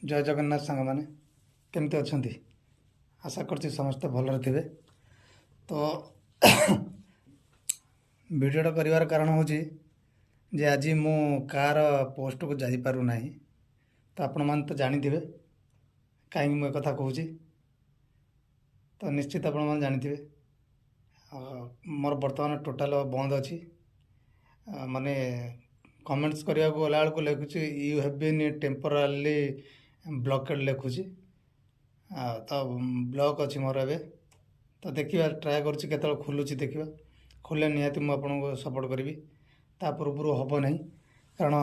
ଜୟ ଜଗନ୍ନାଥ ସାଙ୍ଗମାନେ, କେମିତି ଅଛନ୍ତି? ଆଶା କରୁଛି ସମସ୍ତେ ଭଲରେ ଥିବେ। ତ ଭିଡ଼ିଓଟା କରିବାର କାରଣ ହେଉଛି ଯେ ଆଜି ମୁଁ କାହାର ପୋଷ୍ଟକୁ ଯାଇପାରୁନାହିଁ। ତ ଆପଣମାନେ ତ ଜାଣିଥିବେ କାହିଁକି ମୁଁ ଏକଥା କହୁଛି। ତ ନିଶ୍ଚିତ ଆପଣମାନେ ଜାଣିଥିବେ, ମୋର ବର୍ତ୍ତମାନ ଟୋଟାଲ ବନ୍ଦ ଅଛି। ମାନେ କମେଣ୍ଟସ୍ କରିବାକୁ ଗଲାବେଳକୁ ଲେଖୁଛି "You have been temporarily blocked" ଲେଖୁଛି। ତ ବ୍ଲକ୍ ଅଛି ମୋର ଏବେ। ତ ଦେଖିବା, ଟ୍ରାଏ କରୁଛି, କେତେବେଳେ ଖୋଲୁଛି ଦେଖିବା। ଖୋଲିଲେ ନିହାତି ମୁଁ ଆପଣଙ୍କୁ ସପୋର୍ଟ କରିବି। ତା ପୂର୍ବରୁ ହେବ ନାହିଁ, କାରଣ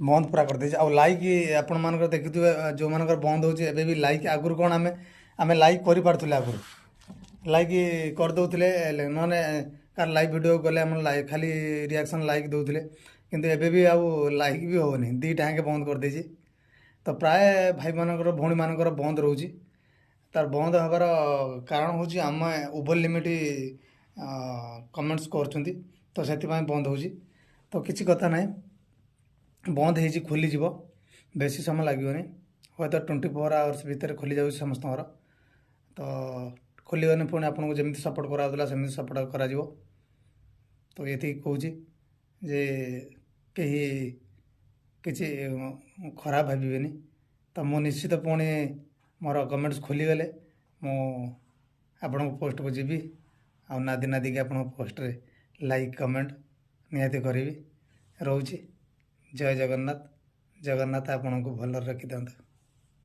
ବନ୍ଦ ପୁରା କରିଦେଇଛି। ଆଉ ଲାଇକ୍ ଆପଣମାନଙ୍କର ଦେଖିଥିବେ, ଯେଉଁମାନଙ୍କର ବନ୍ଦ ହେଉଛି ଏବେ ବି ଲାଇକ୍, ଆଗରୁ କ'ଣ ଆମେ ଲାଇକ୍ କରିପାରୁଥିଲେ। ଆଗରୁ ଲାଇକ୍ କରିଦେଉଥିଲେ, ନହେଲେ କାହାର ଲାଇଭ୍ ଭିଡ଼ିଓ ଗଲେ ଆମର ଲାଇକ୍ ଖାଲି ରିଆକ୍ସନ୍ ଲାଇକ୍ ଦେଉଥିଲେ। କିନ୍ତୁ ଏବେ ବି ଆଉ ଲାଇକ୍ ବି ହେଉନି, ଦୁଇଟା ଯାକେ ବନ୍ଦ କରିଦେଇଛି। ତ ପ୍ରାୟ ଭାଇମାନଙ୍କର, ଭଉଣୀମାନଙ୍କର ବନ୍ଦ ରହୁଛି। ତାର ବନ୍ଦ ହେବାର କାରଣ ହେଉଛି ଆମେ ଓଭର ଲିମିଟ୍ କମେଣ୍ଟସ୍ କରୁଛନ୍ତି, ତ ସେଥିପାଇଁ ବନ୍ଦ ହେଉଛି। ତ କିଛି କଥା ନାହିଁ, ବନ୍ଦ ହେଇଛି, ଖୋଲିଯିବ, ବେଶୀ ସମୟ ଲାଗିବନି। ହୁଏତ 24 ଆୱାର୍ସ ଭିତରେ ଖୋଲି ଯାଉଛି ସମସ୍ତଙ୍କର। ତ ଖୋଲିଗଲେ ପୁଣି ଆପଣଙ୍କୁ ଯେମିତି ସପୋର୍ଟ କରାଯାଉଥିଲା, ସେମିତି ସପୋର୍ଟ କରାଯିବ। ତ ଏତିକି କହୁଛି ଯେ କେହି କିଛି ଖରାପ ଭାବିବେନି। ତ ମୁଁ ନିଶ୍ଚିତ ପୁଣି ମୋର କମେଣ୍ଟସ୍ ଖୋଲିଗଲେ ମୁଁ ଆପଣଙ୍କ ପୋଷ୍ଟକୁ ଯିବି ଆଉ ନାଦି ନାଦିକି ଆପଣଙ୍କ ପୋଷ୍ଟରେ ଲାଇକ୍, କମେଣ୍ଟ ନିହାତି କରିବି। ରହୁଛି, ଜୟ ଜଗନ୍ନାଥ। ଜଗନ୍ନାଥ ଆପଣଙ୍କୁ ଭଲରେ ରଖିଥାନ୍ତୁ।